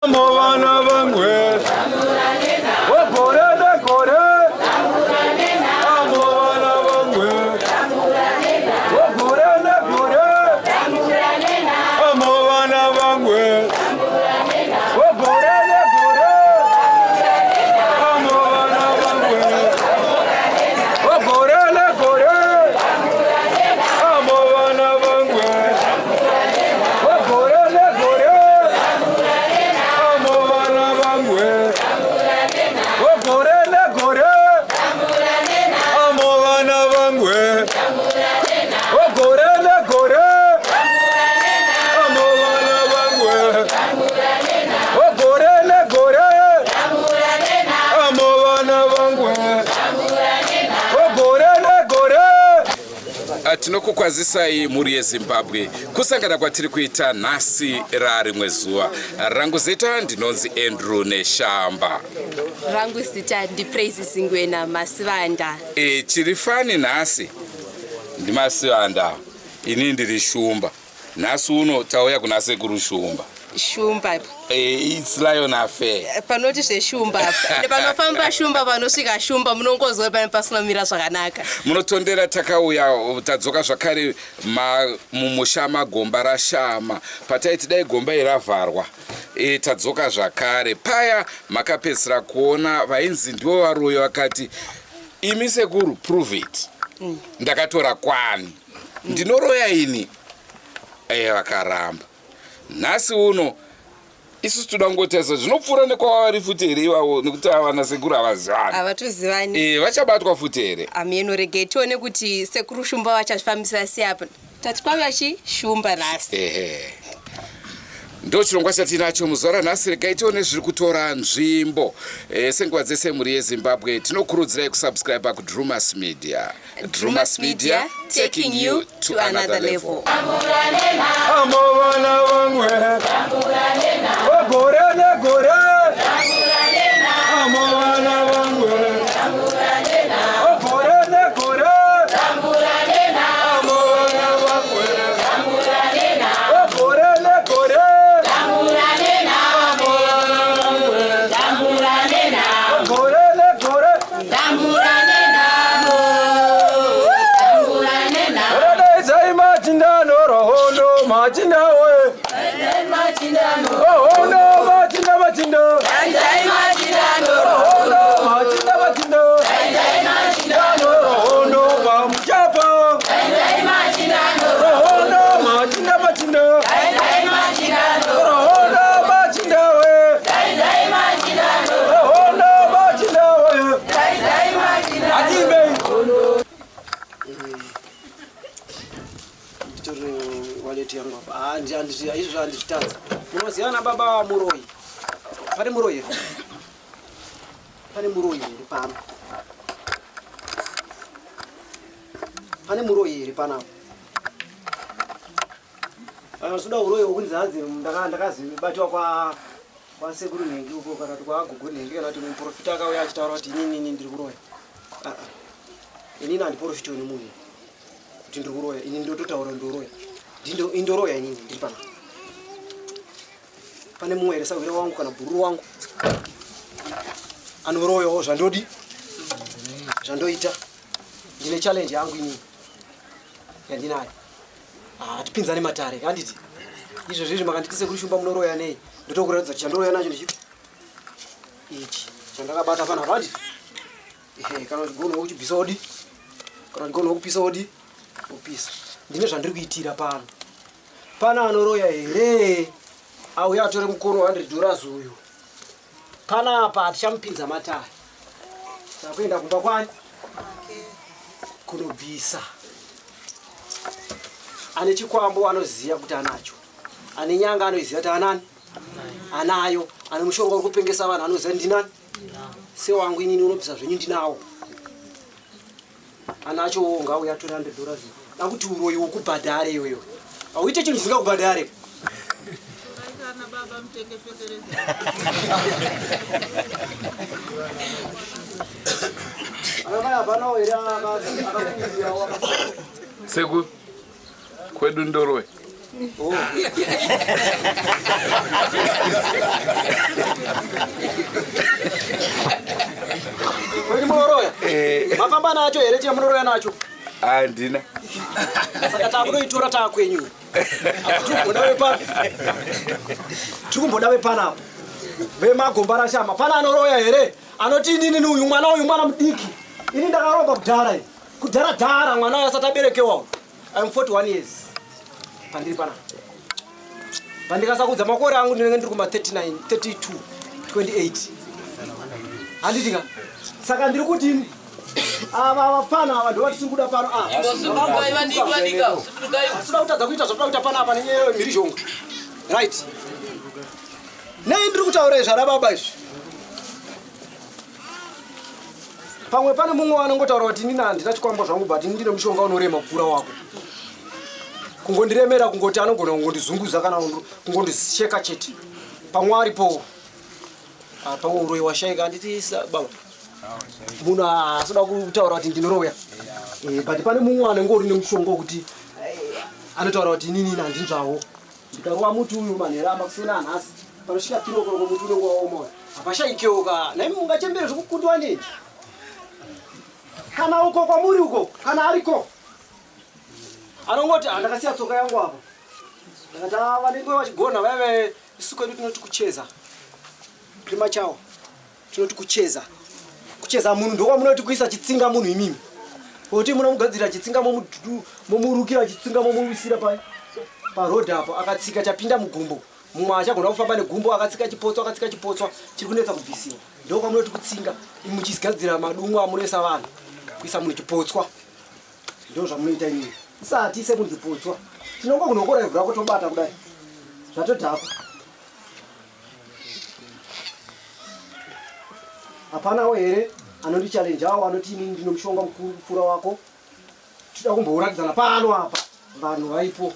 Vana vangwe gore negore amo vana vangwe gore negore amo vana vangwe gore negore amo vana vangwe gore negore amo vana vangwe gore negore amo vana vangwe gore negore amo vana vangwe gore negore amo vana vangwe gore negore amo vana vangwe gore negore. Tinokukwazisai mhuri yeZimbabwe, kusangana kwatiri kuita nhasi rarimwe zuva. Rangu zita ndinonzi Andrew Neshamba. Rangu zita ndiPraise Zingwena Masivanda. Chiri fani nhasi ndiMasivanda, ini ndiri Shumba. Nhasi uno tauya kuna Sekuru Shumba. Shumba. It's lion affair. Panoti zveshumba ende panofamba shumba, panosvika shumba munongozwa pane pasina kumira zvakanaka. Munotondera takauya, tadzoka zvakare mumusha magomba rashama pataiti dai gomba iravharwa. Tadzoka zvakare paya makapedzisira kuona vainzi ndivo varoyi vakati, "Imi sekuru, prove it." Ndakatora kwani ndinoroya ini? Vakaramba. Nhasi uno isusu toda kungotarisa zvinopfuura nekwavari futi here ivavo, nekuti avana sekuru havazivani. Havatozivani. Vachabatwa futi here? Ameno, regai tione kuti Sekuru Shumba vachazvifambisa sei apa. Tati kwauya chi shumba nhasi. Ehe, ndo chirongwa chatinacho muzuva ranhasi. Regai tione zviri kutora nzvimbo. Senguva dzese, mhuri yeZimbabwe, tinokurudzirai kusubscribe kuDrumas Media. Drumas Media, taking you to another level. Amo vana vangwe gore negore amo vana vangwe gore negore amo vana vangwe gore negore amo vana vangwe gore negore. Redaidzai machinda anorwa hondo, machinda we hondo, machinda, machinda hondo, machinda, machinda anorwa hondo pamuchapa hondo, machinda, machinda hondo, machinda we hondo, machinda we atimbei. Nditori wallet yangu apa. Ah, izvo handizvitadza. Munozivana baba muroyi? Pane muroyi here? Pane muroyi here pano? Pane muroyi here panapa? Kana uroyi hwokunzi hanzi ndakazibatiwa kwasekuru nhengi uko, kana kuti kwagogo nhengi, kana kuti muprofita akauya achitaura kuti inini ndiri kuroya. Ah, ah. Inini handiprofitiwe nemunhu kuti ndiri kuroya. Ini ndototaura ndoroya. Indoroya inini ndiri pana. Pane mumwe here, sahwira wangu kana bhururu wangu, anoroyawo zvandodi zvandoita? Ndine challenge yangu inini yandinayo. Hatipinzane matare, handiti? Izvozvo izvi makanditi, "Sekuru Shumba, munoroya nei?" Ndotokuratidza kuti chandoroya nacho ndichipi, ichi chandakabata panapa, handiti? Ehe, kana uchigona uchibvisa odi, kana uchigona kupisa odi, upisa. Ndine zvandiri kuitira pano. Pana anoroya here? Auya atore mukono $100 uyu. Panapa hatichamupinza matare, takuenda kumba kwani kunobvisa. Ane chikwambo anoziva kuti anacho, ane nyanga anoziva kuti anani anayo, ane mushonga uri kupengesa vanhu anoziva ndinani. Sewangu inini unobvisa zvenyu ndinawo, anacho ngauya atore $100. Dakuti uroyi wokubhadhare iwewe, hauite chinhu chisingakubhadhare. Kana baba mutenge fetereza. Anamai hapanawo here akakumbirawo? Sekuru, kwedu ndoroya. Oh. Kwenyu munoroya? Eh. Mafamba nacho here chamunoroya nacho? Handina. Saka takunoitora taakwenyu. Tiri vepapi? Tiri kumboda vepanapa. Vemagomba rashama. Pana anoroya here? Anoti inini uyu mwana uyu mwana mudiki. Ini ndakaromba kudhara iyi. Kudhara dhara mwana uyu asati aberekewa. I'm 41 years. Pandiri panapa. Pandikasakudza makore angu ndinenge ndiri kuma 39, 32, 28. Handiti ka? Saka ndiri kuti ava vapfana ava ndo vatisiri kuda pano ava. Asida kutadza kuita zvatoda kuita panapa nenyaya yemhirizhonga. Right. Nei ndiri kutaura izvi ana baba izvi? Pamwe pane mumwe anongotaura kuti inini handina chikwambo zvangu but ini ndine mushonga unorema kupfuura wako. Kungondiremera kungoti anogona kungondizunguza kana kungondisheka chete. Pamwe aripo. Ah, pamwe uroyi washaika handiti baba. Munhu haasida kutaura kuti ndinoroya. Eh, but pane mumwe anenge uri nemushonga wekuti eh, anotaura kuti inini handinzvawo. Ndikarova muti uyu manhera makuseni anhasi panosvika tirokoroko muti unenge waoma uyu. Hapashaikewo ka nhaimi mungachembere zvekukundwa nei? Kana uko kwamuri uko kana ariko anongoti ah, ndakasiya tsoka yangu apa ndakati ah, vanenge vachigona vaive isu kwedu tinoti kucheza krima chawo tinoti kucheza kucheza munhu ndokwamunoti kuisa chitsinga munhu imimi kuti munomugadzirira chitsinga momurukira chitsinga momuwisira pa paroad apo akatsika chapinda mugumbo mumwe achagona kufamba negumbo akatsika chipotswa akatsika chipotswa chiri kunetsa kubvisiwa ndokwamunoti kutsinga muchigadzira madumwa amunoisa vanhu kuisa munhu chipotswa ndo zvamunoita imimi isati ise munhu chipotswa tinongokunokora ivhu rako tobata kudai zvatodhakwa Hapanawo here anondichallenjawo anoti inini ndino mushonga mukuru kupfuura wako? Tinoda kumbouratidzana pano apa vanhu vaipo.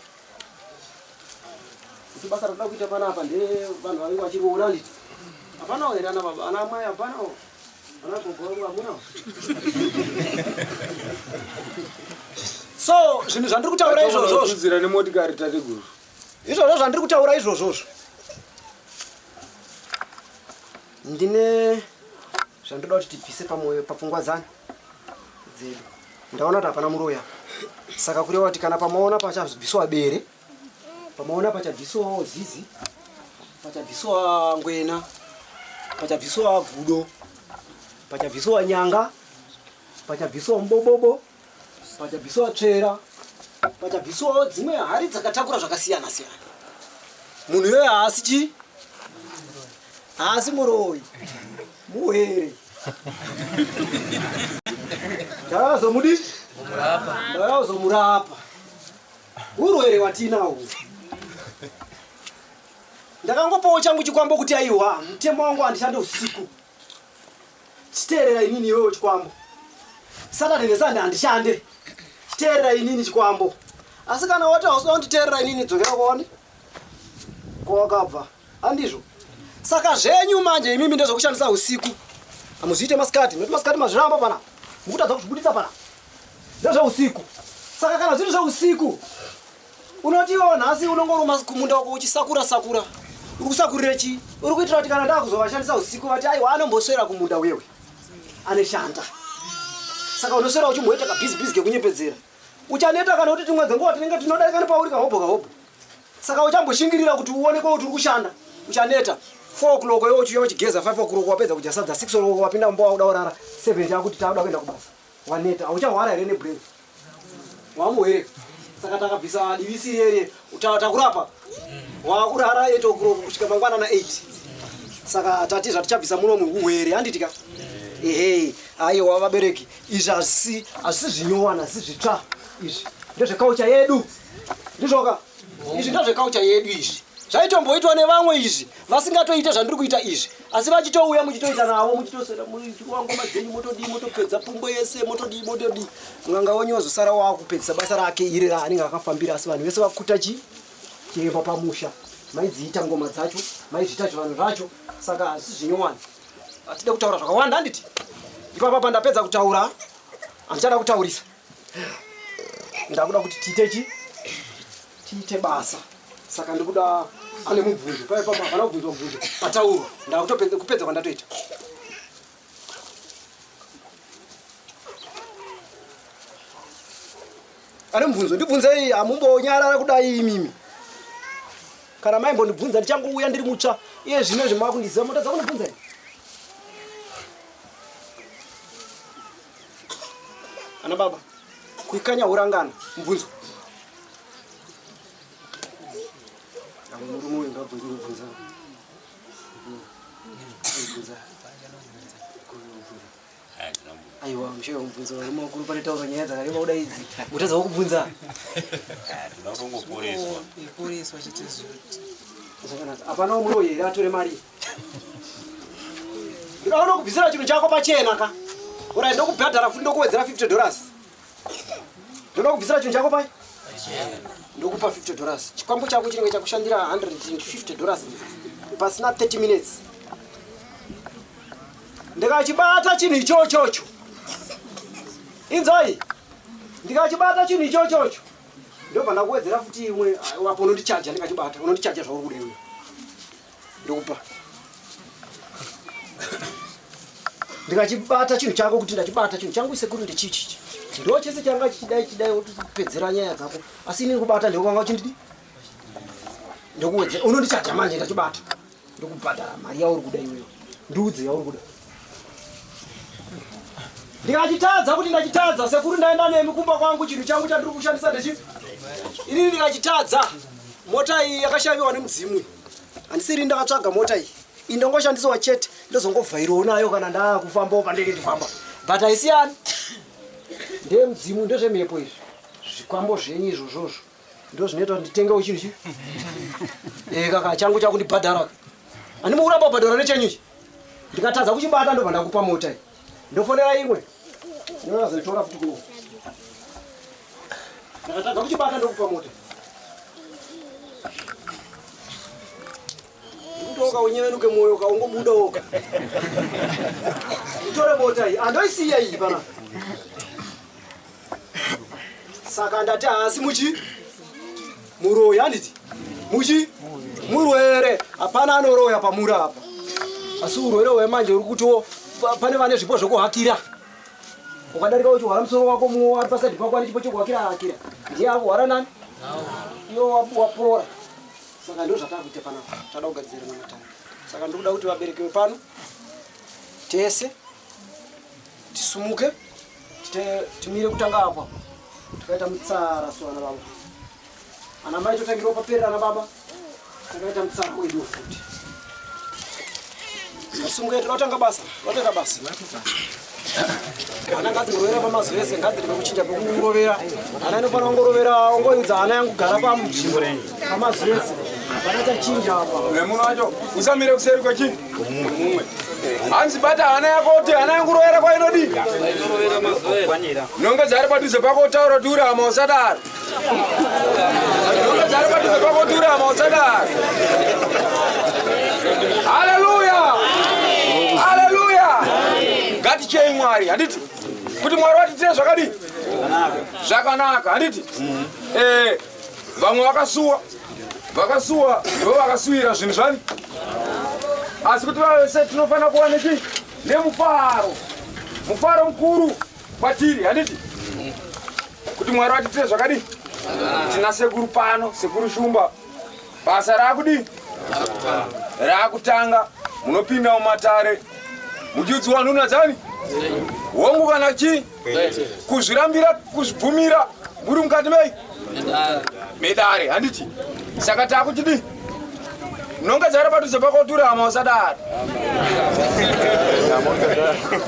Kuti basa ratoda kuita pano apa ndere vanhu vanenge vachiriona handiti? Hapanawo here ana baba ana amai hapanawo ana gogo vangu hamunawo? So zvinhu zvandiri kutaura izvozvo Tudzira nemotikari tateguru. Izvozvo zvandiri kutaura izvozvozvo. Ndine zvandoda kuti tibvise pamwoyo papfungwa dzani dzedu. Ndaona kuti hapana muroyi apa. Saka kureva kuti kana pamaona pachabviswa bere, pamaona pachabviswawo zizi, pachabviswa ngwena, pachabviswa gudo, pachabviswa nyanga, pachabviswa mubobobo, pachabviswa tsvera pachabviswawo dzimwe hari dzakatakura zvakasiyana siyana munhu iyoyo haasi chii haasi muroyi muhere ndakazomudi ndakazomurapa urwere watinawo ndakangopawo changu chikwambo kuti aiwa mutemo wangu handishande usiku Chiteerera inini iwewe chikwambo. Saturday neSunday handishande. Chiteerera inini chikwambo. Asi kana wati hausi kunditeerera inini dzokera kwawani? Kwawakabva. Handizvo. Saka zvenyu manje imimi ndezvekushandisa usiku. Hamuzviite masikati, nekuti masikati mazviramba pana. Mukutadza kuzvibuditsa pana. Ndezveusiku. Saka kana zviri zveusiku Unoti iwewe nhasi unongoruma kumunda wako uchisakura sakura. Uri kusakurire chii? Uri kuitira kuti kana ndakuzovashandisa usiku vati aiwa anomboswera kumunda wewe. Aneshanda. Saka unoswera uchimboita kabhizi bhizi kekunyepedzera. Uchaneta kana kuti timwe dzenguva tinenge tinodarika nepauri kahobho kahobho. Saka uchamboshingirira kuti uonekwe kuti uri kushanda. Uchaneta. 4 o'clock iwe uchiuya uchigeza 5 o'clock wapedza kudya sadza 6 o'clock wapinda mumba wakuda kurara 7 chakuti takuda kuenda kubasa. Waneta. Hauchahwara here nebrain? Wamuhere. Saka takabvisa divisi rere takurapa. Wakurara 8 o'clock kusvika mangwana na 8. Saka tati zvatichabvisa muno muhuhere handiti ka? Ehe, aiwa vabereki, izvi hazvisi hazvisi zvinyowana, hazvisi zvitsva izvi. Ndezvekaucha yedu. Ndizvoka? Izvi ndezvekaucha yedu izvi. Zvaitomboitwa nevamwe izvi vasingatoite zvandiri kuita izvi asi vachitouya muchitoita navo muchitosera muchirova ngoma dzenyu motodii motopedza pungwe yese motodii motodii n'anga wenyu wazosara waakupedzisa basa rake iri raanenge akafambira asi vanhu vese vakuta chi chiremba pamusha maidziita ngoma dzacho maizviita zvivanhu zvacho saka hazvisi zvinyowani hatide kutaura zvakawanda handiti ipapa pandapedza kutaura handichada kutaurisa ndakuda kuti tiite chi Tiite basa. Saka ndikuda ane mubvunzo. Paipa hapana kubvunzwa mubvunzo. Pataurwa. Ndakutopedza kupedza kwandatoita. Ane mubvunzo ndibvunzei hamumbonyarara kudai imimi. Kana maimbondibvunza ndichangouya ndiri mutsva iye zvino izvi makundiziva motadza kundibvunza ini. Ana baba kuikanya hurangana mubvunzo. Murume uyu ngabvunze kubvunza. Kubvunza. Aiwa mushe mubvunzo varume vakuru panotaurwa nyaya dzakareba kudai idzi. Mutadza wokubvunza. Tinotongoporeswa. Poreswa chete zvakanaka. Hapana muroyi here atore mari. Ndinoda kubvisira chinhu chako pachena ka. Ora ndokubhadhara futi ndokuwedzera 50 dollars. Ndoda kubvisira chinhu chako pai? Ndokupa 50 dollars. Chikwambo chako chinenge chakushandira 150 dollars pasina 30 minutes. Ndikachibata chinhu ichochocho. Inzai. Ndikachibata chinhu ichochocho. Ndobva ndakuwedzera futi imwe apo unondichaja ndikachibata. Unondichaja zvauri kuda iwe. Ndokupa. Ndikachibata chinhu chako kuti ndachibata chinhu changu sekuru ndechichi. Ndo chese changa chichidai chidai wotopedzera nyaya dzako. Asi inini kubata ndiko kwanga uchindidi. Ndokuwedzera unondichaja manje ndachibata. Ndokubhadhara mari yauri kuda iwewe. Ndiudze yauri kuda. Ndikachitadza kuti ndachitadza sekuru ndaenda nemi kumba kwangu chinhu changu chandiri kushandisa ndechipi. Inini ndikachitadza mota iyi yakashaviwa nemudzimu iyi. Handisiri ndakatsvaga mota iyi. Iyi ndongoshandisiwa chete ndozongovhairawo nayo kana ndakufambawo pandenge ndichifamba. But haisiyani. Ndeyemudzimu ndezvemhepo izvi. Zvikwambo zvenyu izvozvozvo. Ndozvinoita kuti nditengewo chinhu chi. Eh kaka changu chakundibhadhara. Handimo kuramba kubhadhara nechenyu ichi. Ndikatadza kuchibata ndobva ndakupa mota iyi. Ndofonera imwe. Ndinozoitora futi kuno. Ndakatadza kuchibata ndokupa mota. Ndikutoka unyevenuke mwoyo kaungobuda woga. Utore mota iyi. Andoisiya iyi pana. Saka ndati haasi muchi muroyi handiti muchi murwere hapana anoroya pamuri apa asi urwere hwemanje uri kutiwo pane vane zvipo zvekuhakira ukadarika uchihwara musoro wako muwo ari pasaidi pako ane chipo chekuhakira hakira ndiye akuhwara nani iwo wapora saka ndo zvatakuita panapa tada kugadzirira namatare saka ndikuda kuti vabereki vepano tese tisumuke timire kutanga apa takaita mutsara so ana baba ana mai totangirawo paperera ana baba takaita mutsara wedu futi tisumuke toda kutanga basa toda basa ana ngadzirovera pamazuva ese ngadzirege kuchinja pekurovera ana inofanira kungorovera ongoidza hana yangu gara pamuchinja pamazuva ese hapana chachinja apa Nemunhu wacho usamire kuseri kwechii mumwe. Hanzi bata hana yako kuti hana yangu rovera kwainodii. Nongedza ari padhuze pako utaura kuti uri hama usadaro. Nongedza ari padhuze pako kuti uri hama usadaro. Haleluya! Haleluya! Ngatichei Mwari, handiti? Kuti Mwari watitire zvakadii? Zvakanaka, handiti? Eh, vamwe vakasuwa. Vakasuwa ndo vakasuwira zvinhu zvani. Asi kuti vavese tinofanira kuva nechi nemufaro. Mufaro mukuru kwatiri, handiti? Kuti Mwari watitire zvakadii? Tina sekuru pano, sekuru Shumba. Basa raakudii? Raakutanga. Munopinda mumatare muchiudziwa nhuna dzani? Hongu kana chii? Kuzvirambira, kuzvibvumira muri mukati mei? Medare, handiti? Saka taakuchidii? Nongedzera padhuze pako kuti uri hama usadaro.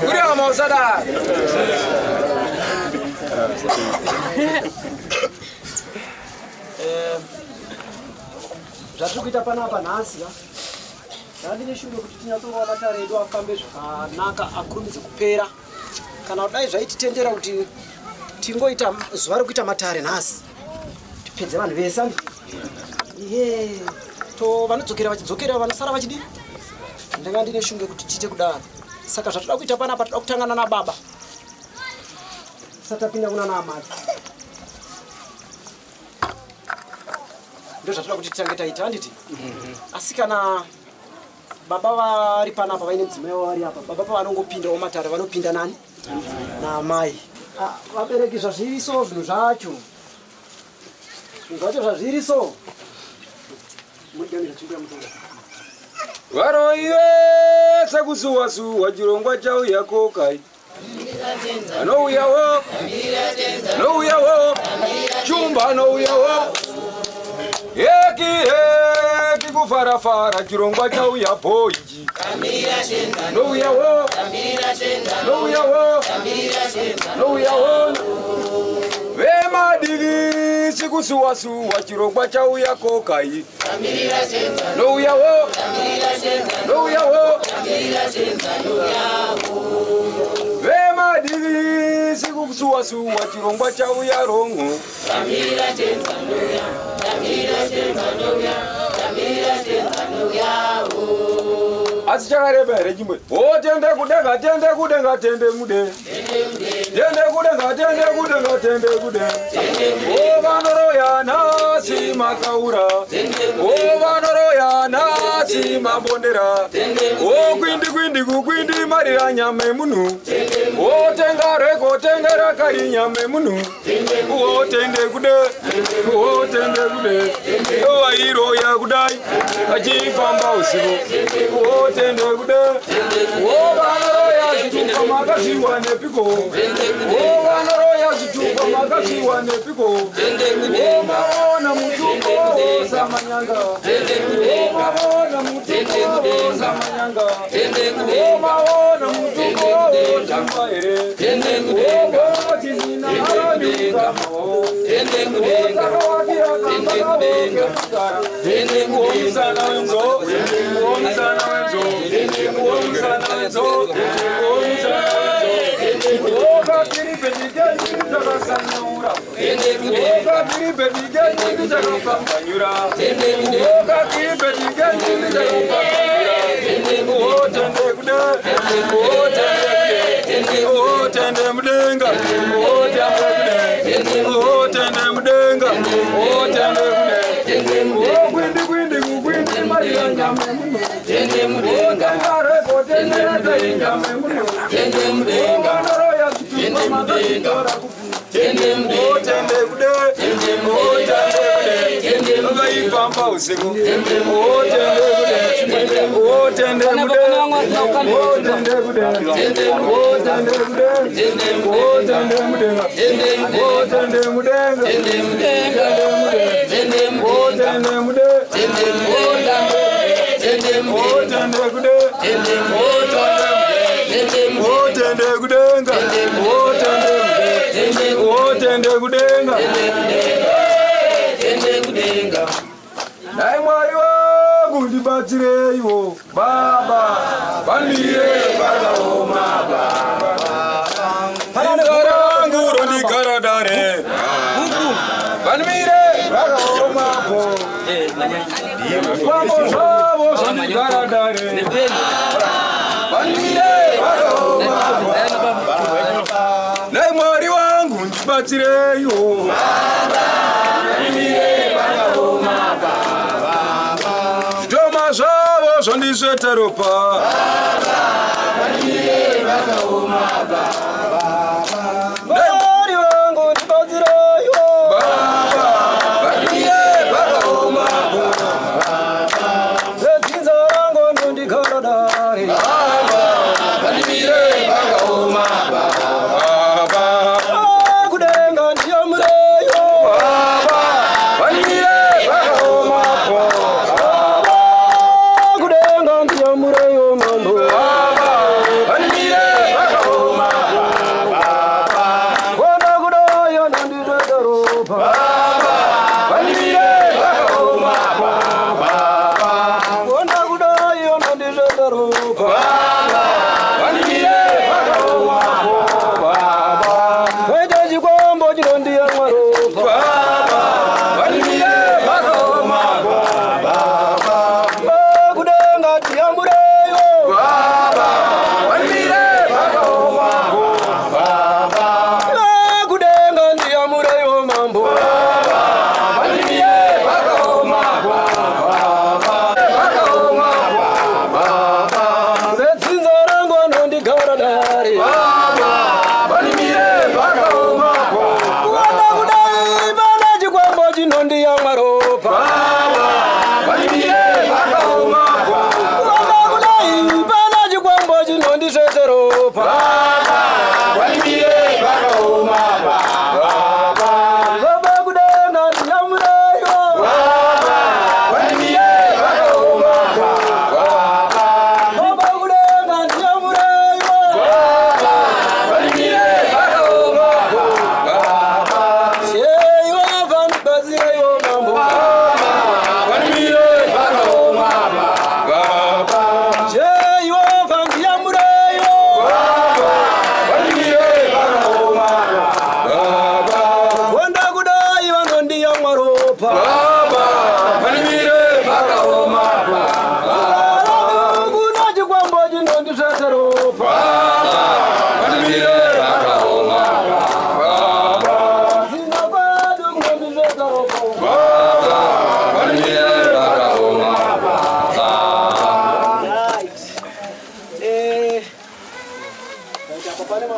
Uri hama usadaro. Zvatiri kuita panapa nhasi ka ndandine shungu yekuti tinyatsorova matare edu afambe zvakanaka akurumidze kupera kana kudai zvaititendera kuti tingoita zuva rekuita matare nhasi tipedze vanhu vese andi ye to vanodzokera vachidzokera vanosara vachidii ndanga ndine shungu yekuti tiite kudaro saka zvatoda kuita panapa toda kutangana nababa tisati tapinda kuna naamai. Ndozvatoda kuti titange taita handiti? Asi kana baba vari panapa vaine mudzimai wavo vari apa, baba pavanongopindawo matare vanopinda nani? Naamai. Ah, vabereki zvazviri so zvinhu zvacho. Zvinhu zvacho zvazviri so. Mudigamira tsvimbo yamutonga. Varoyi vese kusuwa-suwa chirongwa chauya kokai. Anouyawo, anouyawo, Shumba anouyawo. Heki heki kufarafara chirongwa chauya bhoiji. Anouyawo, anouyawo, anouyawo. Vemadivisi kusuwa-suwa chirongwa chauya kokai. Nouyawo, nouyawo. Vemadivisi kusuwa-suwa chirongwa chauya rongo. Asi chakareba here chimwe? O tende kudenga, tende kudenga, tende mude. Tende kudenga, tende kudenga, tende kudenga. O vanoroya nhasi makaura. O vanoroya nhasi mabondera. O kwindi kwindi kukwindi marira nyama yemunhu. O tenga reko tenga rakari nyama yemunhu. O tende kude. O tende kude. O vairoya kudai vachifamba usiku. O tende kude. O vanoroya zvitupa makazviwanepiko. O vanoroya zvitupa makazviwanepiko. O maona mutupo samanyanga. O maona mutupo samanyanga. O maona mutupo tamba here. O botizina aranyukamawo. O takawakira kamba kavo kekugara. O musana wenzo. O musana wenzo. O musana wenzo. O musana wenzo. O kakiri pedikeyi takasanyaura. O kakiri pedikeyi takapambanyura. O kakiri pedikeyi takapambanyura. O tende kude. O tende kude. O tende mudenga. O tende kude. O tende mudenga. O tende kude. O kwindi kwindi kukwindi marira nyama yemunhu. O tenga reko tende rakari nyama yemunhu. O vanoroya zvitupa makazvitora kupi. O tende kude. O tende kude. Vaifamba usiku. O tende kude. O tende kude. O tende kude. O tende kude. O tende mudenga. O tende mudenga. Tende mudenga. O tende mude. O tende kude. O tende kudenga. O tende kude. O tende kudenga. Dai Mwari wangu ndibatsireiwo baba vamire vakaoma baba. Dzinza rangu rondigara dare vanmire vakaomapo kwambo zvavo zvondigara dare vanmire vakaomapo. Dai Mwari wangu ndibatsireiwo zvitoma zvavo zvondisveta ropa. Mwari wangu ndibatsireiwo. Baba vamire vakaomapo. Vedzinza rangu ndondigara dare. Vanmire vakaoma baba. Ah, kudenga ndiyamureyo. Baba vanmire vakaomapo. Ah, kudenga ndiyamureyo mambo. Baba vanmire vakaoma. Kona kudoyo ndondidweta ropa. Vanmire vakaoma. Kona kudoyo ndondidweta ropa. Vanmire vakaoma. Baba Koita chikwambo chinondiyamwa ropa. Baba vanmire vakaoma. Ah, kudenga ndiyamureyo. Baba vanmire vakaoma. Ah, kudenga ndiyamureyo mambo. Vanmire vakaoma.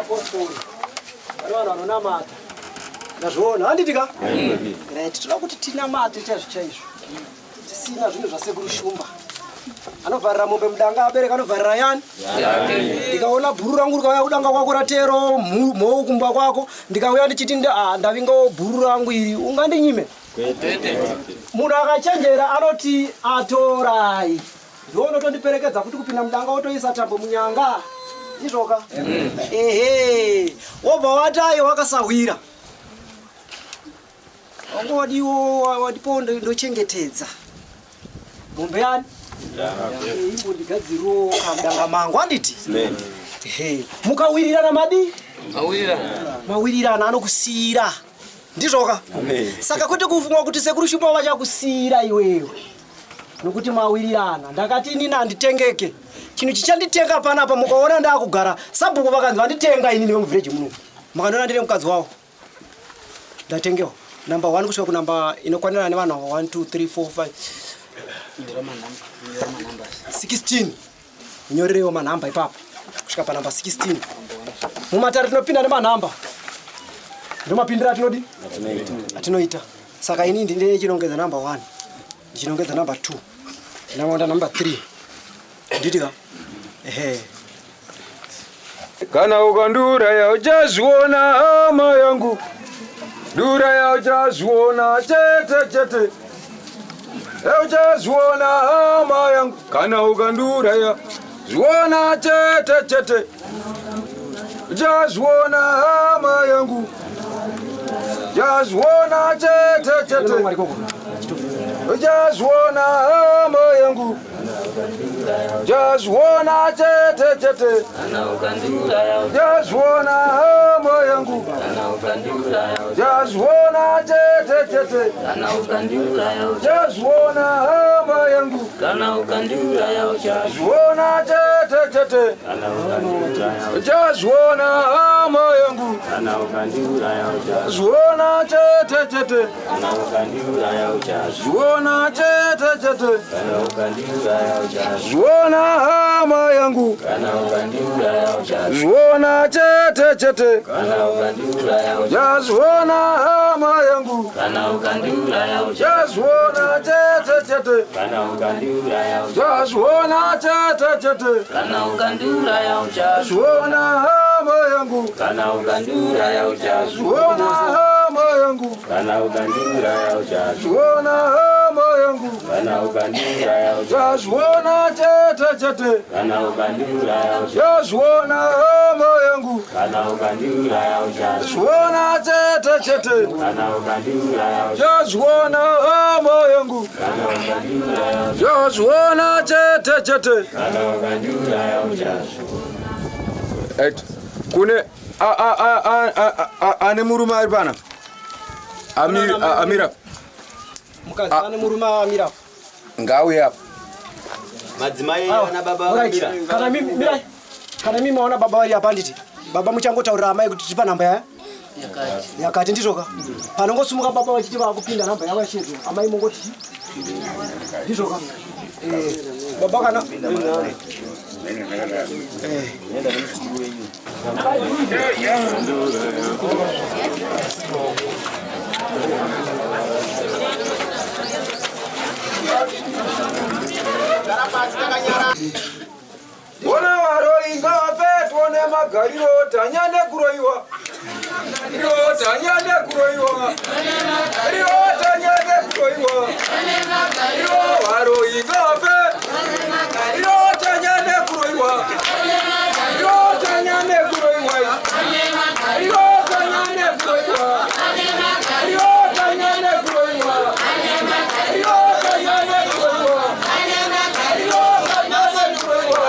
mapostori, pane vanhu vanonamata. Ndazviona, handiti ka? Right, toda kuti tinamate chaizvo chaizvo. Tisina zvinhu zvasekuru Shumba. Anovharira mombe mudanga, abereka anovharira yani. Ndikaona bhuru rangu rikauya kudanga kwako ratero mhou kumba kwako, ndikauya ndichiti ndavingawo bhuru rangu iri, ungandinyime? Munhu akachenjera anoti atorai. Ndiwo unotondiperekedza kuti kupinda mudanga wotoisa tambo munyanga. Ndizvoka? Ehe. Wobva watayo wakasahwira. Wanga wadiwo wadipo ndochengetedza. Mombe yani? Imbondigadziriwo kamudanga mangu handiti? Ehe. Mukawirirana madi? Mawirirana anokusiyira. Ndizvoka? Saka kwete kufunga kuti sekuru Shumba vachakusiyira iwewe. Nokuti mawirirana. Ndakati inini handitengeke. Chinhu chichanditenga panapa mukaona ndakugara sabhuku vakanzi vanditenga inini vemuvhireji muno. Mukandiona ndine mukadzi wavo. Ndatengewa. Number 1 kusvika kunamba inokwanirana nevanhu ava 1 2 3 4 5 16. Nyorerewo manhamba ipapo kusvika panhamba 16. Mumatare tinopinda nemanhamba. Ndomapindira atinodi? Atinoita. Saka ini ndine chinongedza number 1. Ndichinongedza number 2. Ndinamaonda number 3. Nditi ka? Ehe. Kana ukandiuraya uchazviona hama yangu. Ndiuraya uchazviona chete chete. Uchazviona hama yangu. Kana ukandiuraya zviona chete chete. Uchazviona hama yangu. Uchazviona chete chete. Uchazviona hama yangu. Uchazviona chete chete. Uchazviona hama yangu. Uchazviona chete chete. Uchazviona hama yangu. Uchazviona chete chete. Uchazviona hama yangu. Zviona chete chete. Zviona chete chete. Zviona hama yangu. Zviona chete chete. Zviona hama yangu. Zviona chete chete. Zviona chete chete. Zviona hama yangu. Zviona hama yangu. Zviona hama yangu. Zviona chete chete. Zviona hama yangu. Zviona chete chete. Zviona hama yangu. Zviona chete chete. Right. Kune ane murume ari pana. Amira. Mukadzi ane murume amira. Ngauye apa. Madzimai ana baba vamira. Kana mimi mirai. Kana mimi maona baba vari apa nditi. Baba muchangotaurira amai kuti tipa namba ya? Yakati ndizvoka. Panongosumuka baba vachiti vakupinda namba yavo yashedzo. Amai mongoti ndizvoka. Baba kana Ona varoi ngavafe tione magariro tanya nekuroiwa. Iro tanya nekuroiwa. Iro tanya nekuroiwa. Iro varoi ngavafe. Iro tanya nekuroiwa. Iro tanya nekuroiwa. Iro tanya nekuroiwa. Iro tanya nekuroiwa. Iro tanya nekuroiwa. Iro tanya nekuroiwa.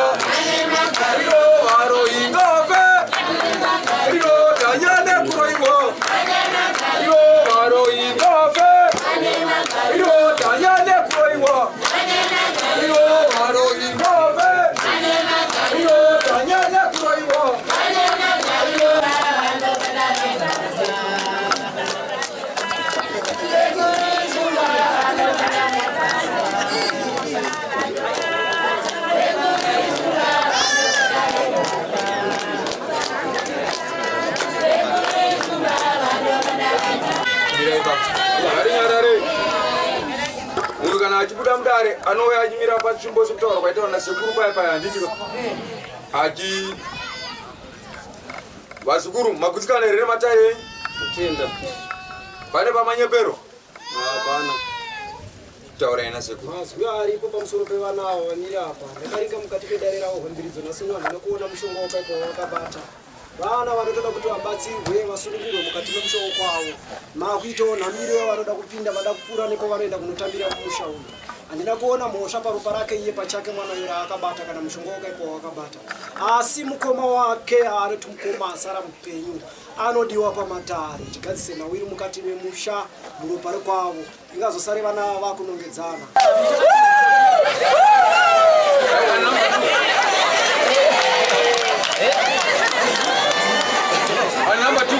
Iro varoi ngavafe. Iro tanya nekuroiwa. Iro varoi ngavafe. Iro tanya nekuroiwa. Iro varoi matare anouya achimira patsvimbo sekutaura kwaitaura nasekuru paya paya handiti achi vazukuru magutsikana here nematare enyu? Kutenda. Pane pamanyepero? Hapana. Taurai nasekuru. Mazwi aripo pamusoro pevana ava vamire apa. Ndakaringa mukati pedare ravo hwembiridzo nhasi uno handina kuona mushonga wakaipa wavakabata. Vana vanotoda kuti vabatsirwe vasunungurwe mukati memusha wokwavo. Makuitawo nhamiro yavanoda kupinda vada kupfuura nepo vanoenda kunotambira mumusha uyu. Handina kuona mhosva paropa rake iye pachake mwana uyu raakabata kana mushonga wakaipa wawakabata. Asi mukoma wake anoti mukoma asara mupenyu anodiwa pamatare tigadzise nhau iri mukati memusha muropa rekwavo ingazosare vana ava vakunongedzana. Number 2.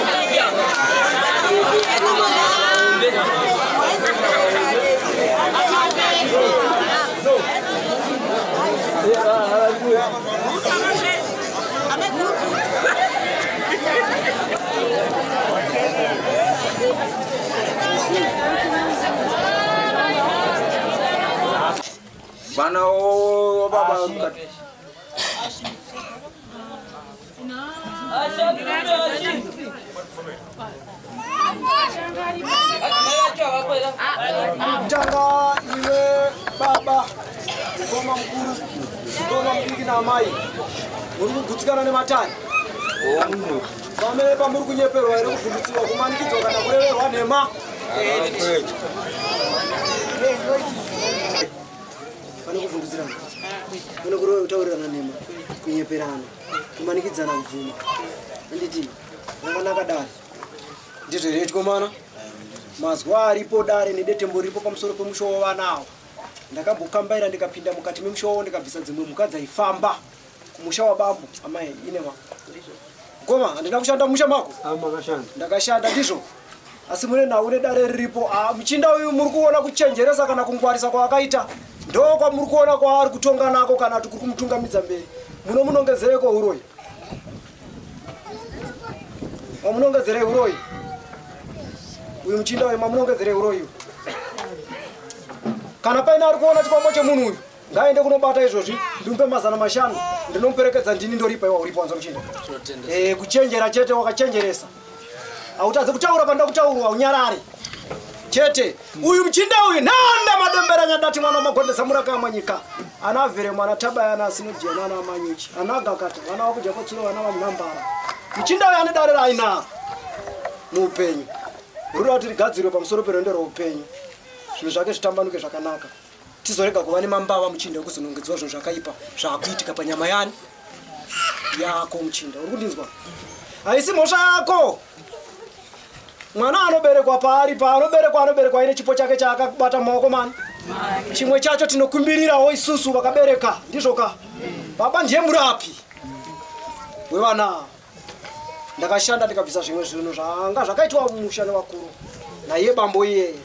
Vana baba Tanga iwe baba mukoma mukuru mukoma mudiki naamai muri kugutsikana nematare pamene pamuri kunyeperwa here kuvhundutsiwa kumanikidzwa kana kureverwa nhema pane kuvhundutsirana pane kutaurirana nhema kunyeperana kumanikidzana kubvuma anditi rakanaka dare ndizvo here chikomana mazwa aripo dare nedetembo riripo pamusoro pemusha wavana awa ndakambokambaira ndikapinda mukati memusha wavo ndikabvisa dzimwe mhuka dzaifamba kumusha wabambo amai inema mukoma handina kushanda mumusha mako ndakashanda ndizvo asi mune nhau nedare riripo. Ah, muchinda uyu muri kuona kuchenjeresa kana kungwarisa kwaakaita ndo kwamuri kuona kwaari kutonga nako kana kuti kuri kumutungamidza mberi. Munomunongedzereko uroyi? Mamunongedzerei uroyi? Uyu muchinda uyu mamunongedzerei uroyi uyu? Kana paine ari kuona chikwambo chemunhu uyu ngaende kunobata izvozvi, ndimupe 500 ndinomuperekedza ndini ndoripa iwa uripo wanza muchinda. Kuchenjera chete wakachenjeresa. Hautadze kutaura panoda kutaurwa unyarare. Chete uyu muchinda uyu nhanda madembera nyadati mwana wamagondesa muraka amanyika ana vhere mwana tabaya ana asinojena ana amanyuchi ana gakata vana vakudya kwatsuro vana vamunhambara. Muchinda uyu ane dare raainaro muupenyu ruda kuti rigadzirwe pamusoro perwendo rweupenyu zvinhu zvake zvitambanuke zvakanaka tizorega kuva nemambava muchinda wekuzonongedzwa zvinhu zvakaipa zvaakuitika panyama yani yako muchinda uri kundinzwa haisi mhosva yako mwana anoberekwa paari paanoberekwa anoberekwa aine chipo chake chaakabata mumaoko mani chimwe chacho tinokumbirirawo isusu vakabereka ndizvo ka baba ndiye murapi wevana ndakashanda ndikabvisa zvimwe zvinhu zvanga zvakaitwa mumusha nevakuru naiye bambo iyeye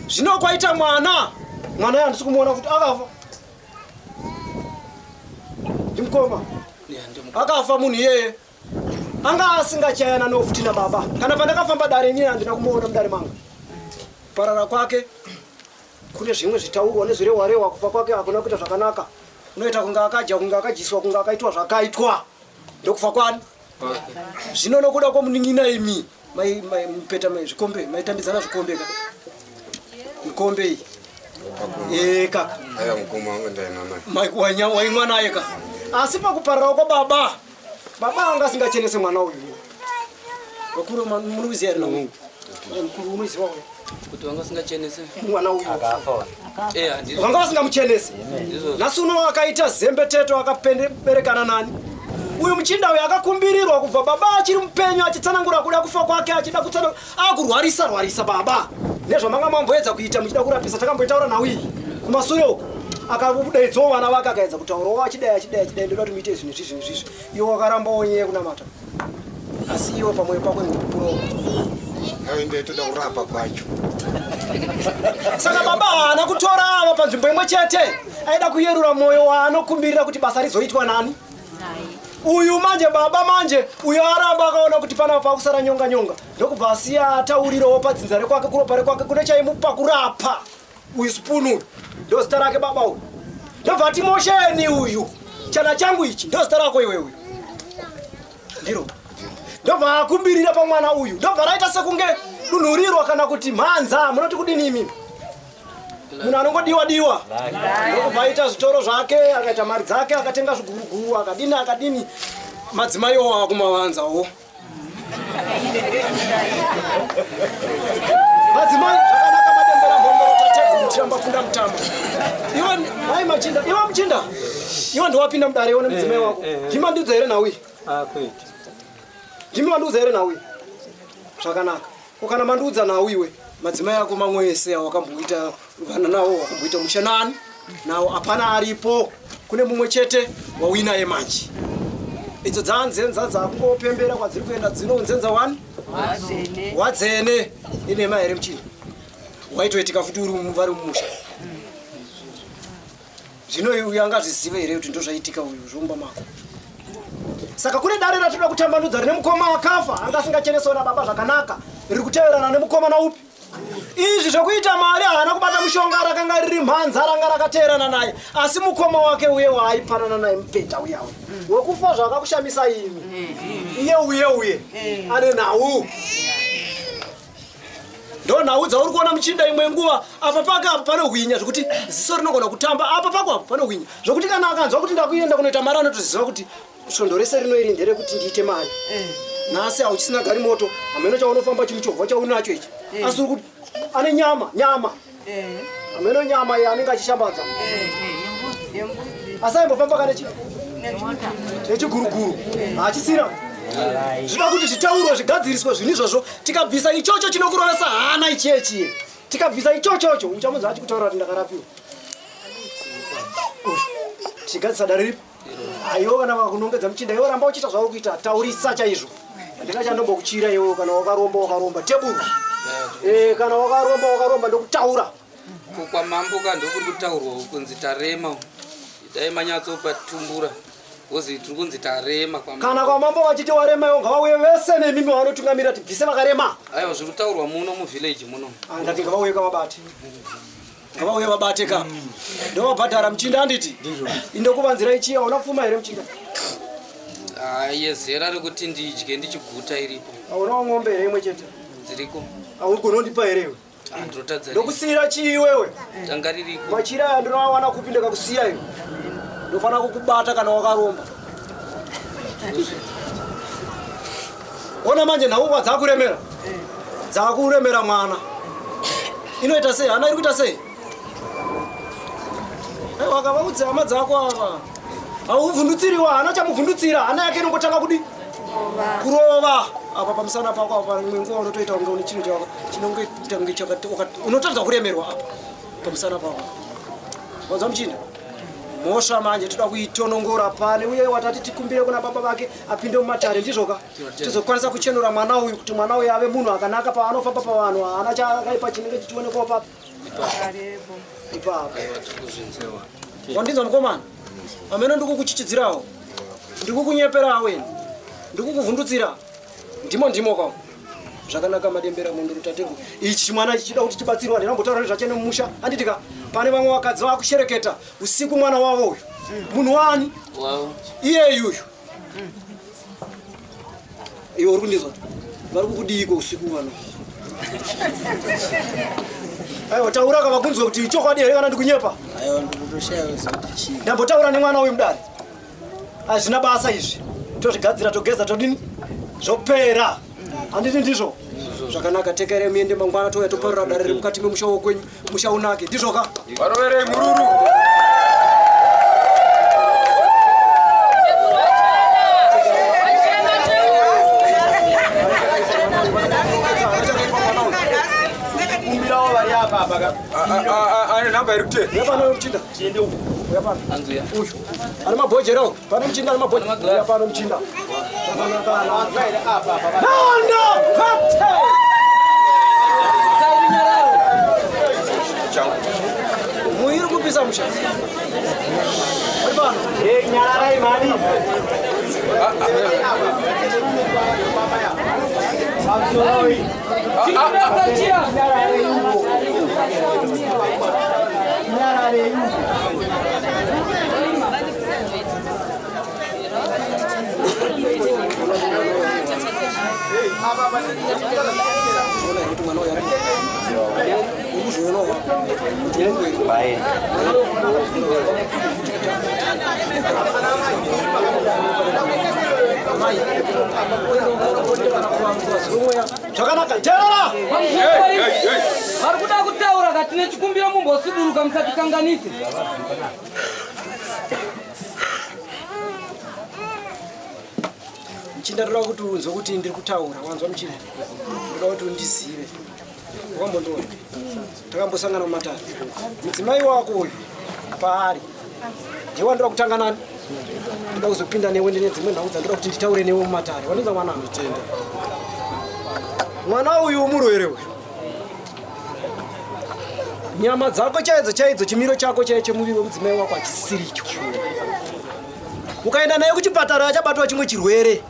zvino kwaita mwana mwana iye handisi kumuona kuti akafa ndimukoma akafa munhu iyeye anga asingachayana nofuti nababa kana pandakafamba dare inini handina kumuona mudare mangu kuparara kwake kune zvimwe zvitaurwa nezvirehwarehwa kufa kwake hakuna kuita zvakanaka unoita kunge akadya kunge akadyiswa kunge akaitwa zvakaitwa ndokufa kwani zvino nokuda kwomunin'ina imi mupeta zvikombe maitambidzana zvikombe ka mikombe iyi ee kaka waimwa naye ka asi pakuparirawo kwababa baba anga asingachenese mwana uyu vakuru munoziva here naungu mukuru unoziva uyu kuti vanga vasingachenese mwana uyu vanga vasingamuchenese nhasi uno akaita zembe teto akaberekana nani uyu muchinda uyu akakumbirirwa kubva baba achiri mupenyu achitsanangura kuda kufa kwake achida kutsanangura akurwarisa rwarisa baba nezvamanga mamboedza kuita muchida kurapisa takamboitaura nhau iyi kumasure uko akadeedzawo vana vake akaedza kutaurawo achidai achidai achidai ndoda kuti muite zvinhu izvi zvinhu izvi iwe wakarambawo nyaya yekunamata asi iwe pamwoyo pako ingopupurawo Ndaitoda kurapa kwacho. Saka baba haana kutora ava panzvimbo imwe chete, aida kuyerura mwoyo waanokumbirira kuti basa rizoitwa nani. Uyu manje baba manje uyo aramba akaona kuti panapa pakusara nyonga nyonga, ndokubva asiya ataurirawo padzinza rekwake kuropa rekwake kune chaimupa kurapa uyu spoon uyu. Ndo zita rake baba uyu. Ndobva ati Mosheni uyu. Chana changu ichi ndo zita rako iwe uyu. Ndiro. Ndobva akumbirira pamwana uyu. Ndobva raita sekunge dunhurirwa kana kuti mhanza. Munoti kudini imimi? Munhu anongodiwa diwa. Ndobva aita zvitoro zvake, akaita mari dzake, akatenga zviguruguru, akadini akadini. Madzimai owo akumavanzawo. Madzimai zvakanaka madembera mhondoro tateguru tiramba funda mutambo. Iwe mai machinda, iwe muchinda. Iwe ndiwapinda mudare iwe nemudzimai wako. Ndimi mandiudza here nhau iyi? Ah, kwete. Ndimi mandiudza here nhau iyi? Zvakanaka. Ko kana mandiudza nhau iwe, madzimai ako mamwe ese awakamboita vana nawo wakamboita musha nani? Nawo hapana aripo. Kune mumwe chete wauinaye manje. Idzo dzanzenza dzakungopembera kwadziri kuenda dzino nzenza wani? Wadzene. Inema here muchinda? Waitoitika futi uri vari mumusha. Zvino uyu angazvizive here kuti ndozvaitika uyu zvomba mako? Saka kune dare ratinoda kutambanudza rine mukoma akafa anga asingacheneswa nababa zvakanaka riri kuteverana nemukomana upi? Izvi zvekuita mari haana kubata mushonga rakanga riri mhanza ranga rakateerana naye asi mukoma wake uye waaipanana naye mupeta uya uya wekufa zvakakushamisa imi iye uye uye ane nhau ndonhau dzauri kuona muchinda imwe nguva apa pake apa panohwinya zvekuti ziso rinogona kutamba apa pako apa panohwinya zvekuti kana akanzwa kuti ndakuenda kunoita mari anotoziva kuti svondo rese rino iri nderekuti ndiite mari nhasi hauchisina gari moto hameno chaunofamba chimuchovha chaunacho ichi asi uri kuti ane nyama nyama hameno nyama iyi anenge achishambadza asi aimbofamba kane chi nechiguruguru hachisina zvinoda kuti zvitaurwe zvigadziriswe zvinhu izvozvo tikabvisa ichocho chinokurovesa hana ichiye chiye tikabvisa ichochocho uchamunzwa achikutaura kuti ndakarapiwa tichigadzisa dare ripi aiwo kana vakunongedza muchinda iwe ramba uchiita zvauri kuita taurisa chaizvo ndingachandombokuchira iwe kana wakaromba wakaromba teburu eh, kana wakaromba wakaromba ndokutaura Ko kwamambo ka ndokuri kutaurwa kunzi tarema dai manyatsopatumbura wozi tiri kunzi tarema kwamambo. Kana kwamambo vachiti warema iwo ngavauye vese nemimi vanotungamira tibvise vakarema. Aiwa zviri kutaurwa muno muvillage muno. Ah, ndati ngavauye kavabate. Ngavauye vabate ka. Ndovabhadhara muchinda handiti? Indokuvanzira ichiya hauna pfuma here muchinda? Ah, yezera rekuti ndidye ndichiguta iripo. Hauna ng'ombe here imwe chete? Dziriko. Haugoni kundipa here iwe? Ndokusiira chii iwewe? Tanga ririko. Machira aya ndinoawana kupi ndikakusiya iwe? Ndofanira kukubata kana wakaromba. Ona manje nhaukwa dzakuremera. Dzakuremera mwana. Inoita sei? Hana iri kuita sei? Aiwa akavaudza hama dzako ava. Hauvhundutsiriwa, hana chamuvhundutsira, hana yake inongotanga kudi kurova apa pamusana pako apa imwe nguva unotoita kunge une chinhu chako chinongoita kunge chakati unotadza kuremerwa apa pamusana pako. Wanzwa muchinda? Mhosva manje toda kuitonongora pane uye watati tikumbire kuna baba vake apinde mumatare ndizvoka tizokwanisa kuchenura mwana uyu kuti mwana uyu ave munhu akanaka paanofamba pavanhu haana chakaipa chinenge chichionekwa papi ipapo wandinzwa mukomana amene ndikukuchichidzirawo ndikukunyeperawo ini ndikukuvhundutsira ndimo ndimo ka zvakanaka madembera munduru tateguru ichi chimwana ichi chida kuti chibatsirwa ndinambotaura nezvacho nemumusha handiti ka pane vamwe vakadzi vakushereketa usiku mwana wavo uyu munhu wani iyeyu uyu iwe uri kundinzwa vari kukudiiko usiku vano aiwa taura ka vakunzwe kuti ichokwadi here kana ndikunyepa ndambotaura nemwana uyu mudare hazvina basa izvi tozvigadzira togeza todini zvopera handiti ndizvo zvakanaka tekerei muende mangwana touya toparura dare remukati memusha wokwenyu musha unake ndizvoka varoverei mururu ane nhamba iri kutera yapano muchinda yapano uyu ane mabhojera uyu pane muchinda ane mabhojera yapano muchinda Nando Pate! Muiri kupisa musha. Uri pano? Hey, nyararai mani. Matare enyu. Zvakanaka, teerera! Vari kuda kutaura ka tine chikumbiro mumbosuduruka musatikanganise. Mchinda ndoda kuti unzwe kuti ndiri kutaura, wanzwa mchinda? Ndoda kuti undizive. Wakambondiona? Takambosangana mumatare. Mudzimai wako uyu paari ndiye wandoda kutanga nani? Ndoda kuzopinda newe ndine dzimwe nhau dzandoda kuti nditaure newe mumatare. Wandiza mwana? Nditenda. Mwana uyu murwere uyu. Nyama dzako chaidzo chaidzo chimiro chako chaicho chemuviri wemudzimai wako hachisiricho. Ukaenda naye kuchipatara achabatwa chimwe chirwere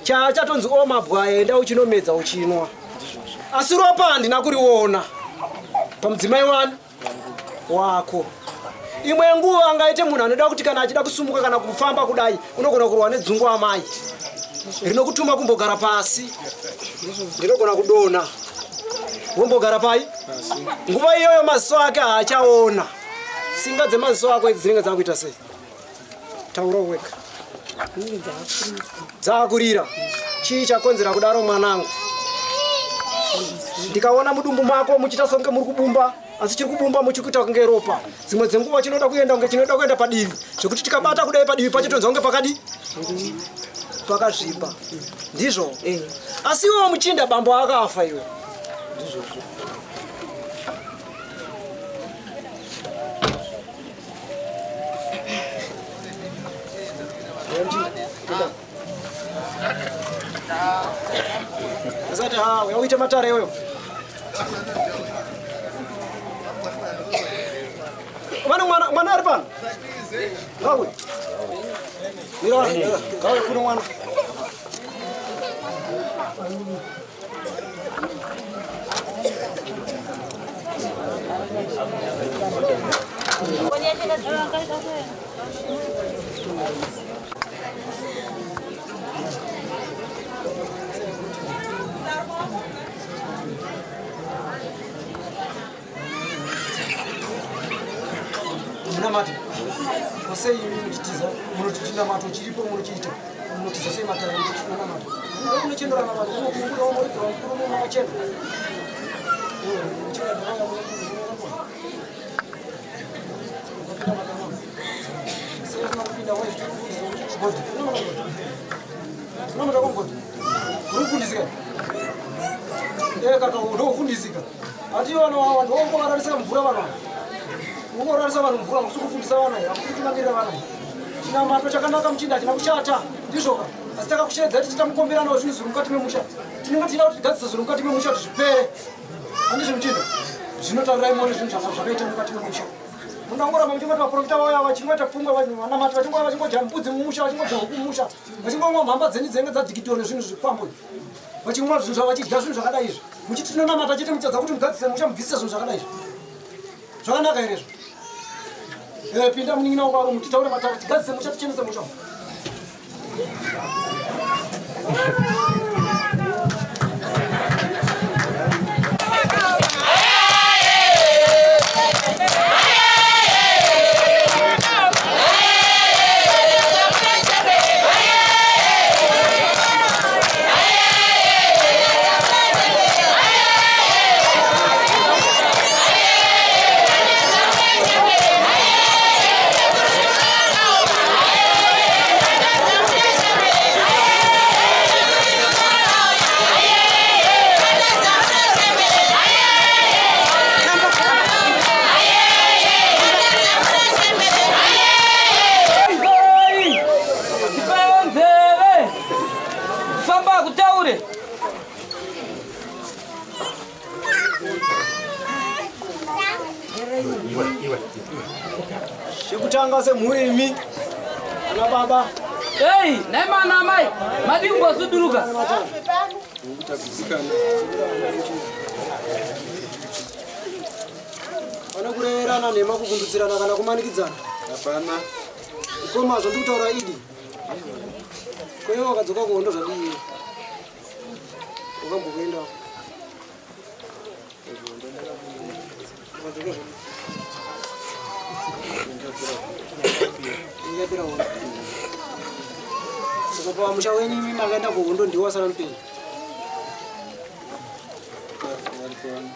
chaachatonzi o mabwa enda uchinomedza uchinwa, asi ropa handina kuriona pamudzimai wani wako. Imwe nguva angaite munhu anoda kuti kana achida kusumuka kana kufamba kudai unogona kurwa nedzungu amai rinokutuma kumbogara pasi, ndinogona kudonha wombogara pai. Nguva iyoyo maziso ake haachaona, tsinga dzemaziso ako idzi dzinenge dzakuita sei? Taura wega. Dzakurira. Chii chakonzera kudaro mwanangu? Ndikaona mudumbu mako muchiita songe muri kubumba, asi chiri kubumba muchikuita kunge ropa. Dzimwe dzenguva chinoda kuenda kunge chinoda kuenda padivi, zvekuti tikabata kudai padivi pacho tonzwa kunge pakadi pakazvimba. Ndizvo. Asi iwe muchinda bambo akafa iwe. Ndizvozvo. Asati ha, uya uite matare iwewe. Vana mwana mwana ari pano. Ngawe. Mira, ngawe kuno mwana. Munamata sei imi muchitiza munoti chinamato chiripo munochiita munotiza sei matare muchitinamata munochenderana vanhu munokumbura muridzira mukuru mumakachena ndofundisika ati vanhu ava vanhu vongovararisa mvura vanhu ava unongorarisa vanhu mvura musi kufundisa vana here hamusi kutungamirira vana here chinamato chakanaka muchinda hachina kushata ndizvoka asi takakusheedza tichiita mukomberano wezvinhu zviri mukati memusha tinenge tichida kuti tigadzise zviri mukati memusha kuti zvipere handizvo muchinda zvinotaurirai muone zvinhu zvakaita mukati memusha munangoramba muchingoti vaprofita vauya vachingoita pfungwa vanamati vachingouya vachingodya mbudzi mumusha vachingodya huku mumusha vachingomwa mhamba dzenyu dzenenge dzadhikitiwa nezvinhu zvikwambo vachimwa zvinhu zvavo vachidya zvinhu zvakadai izvi muchiti tinonamata chete muchitadza kuti mugadzise musha mubvisise zvinhu zvakadai izvi zvakanaka here izvo eh, pinda munin'ina wako arumu titaure matare tigadzise musha tichenese musha Famba kutaure. Chekutanga semhuri imi ana baba. Hey, nhai mana amai, madii kumbosuduruka? Pane kureverana nhema kuvhundutsirana kana kumanikidzana? Hapana. Mukoma zvandiri kutaura idi. Ko iwe wakadzoka kuhondo zvadii? Wakambokuenda. Wakadzoka zvadii? Ingapera hondo. Saka pamusha wenyu imi makaenda kuhondo ndiwo wasara mupenyu.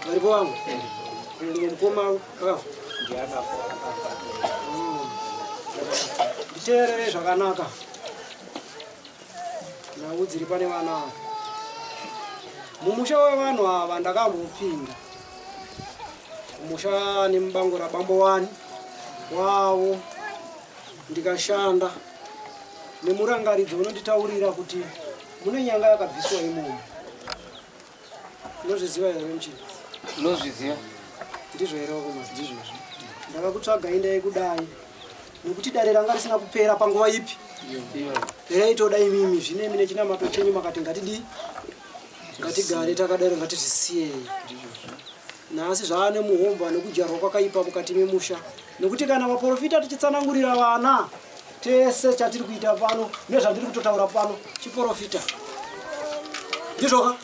Varipo vamwe. Mukoma akafa. Nditeerere zvakanaka. Nhau dziri pane vana ava. Mumusha wevanhu ava ndakambopinda. Kumusha nemubango rabambo wani wavo ndikashanda nemurangaridzo unonditaurira kuti mune nyanga yakabviswa imomo. Unozviziva here muchini? Unozviziva. Ndizvo here wakoma? Ndizvozvo. Ndakakutsvagai ndaikudai nekuti dare ranga risina kupera panguva ipi? Raitoda imimi zvino imi nechinamato chenyu makati ngatidii? Ngatigare takadaro ngatizvisiyei. Nhasi zvaane muhomba nekudyarwa kwakaipa mukati memusha nekuti kana vaprofita tichitsanangurira vana tese chatiri kuita pano nezvandiri kutotaura pano chiprofita ndizvoka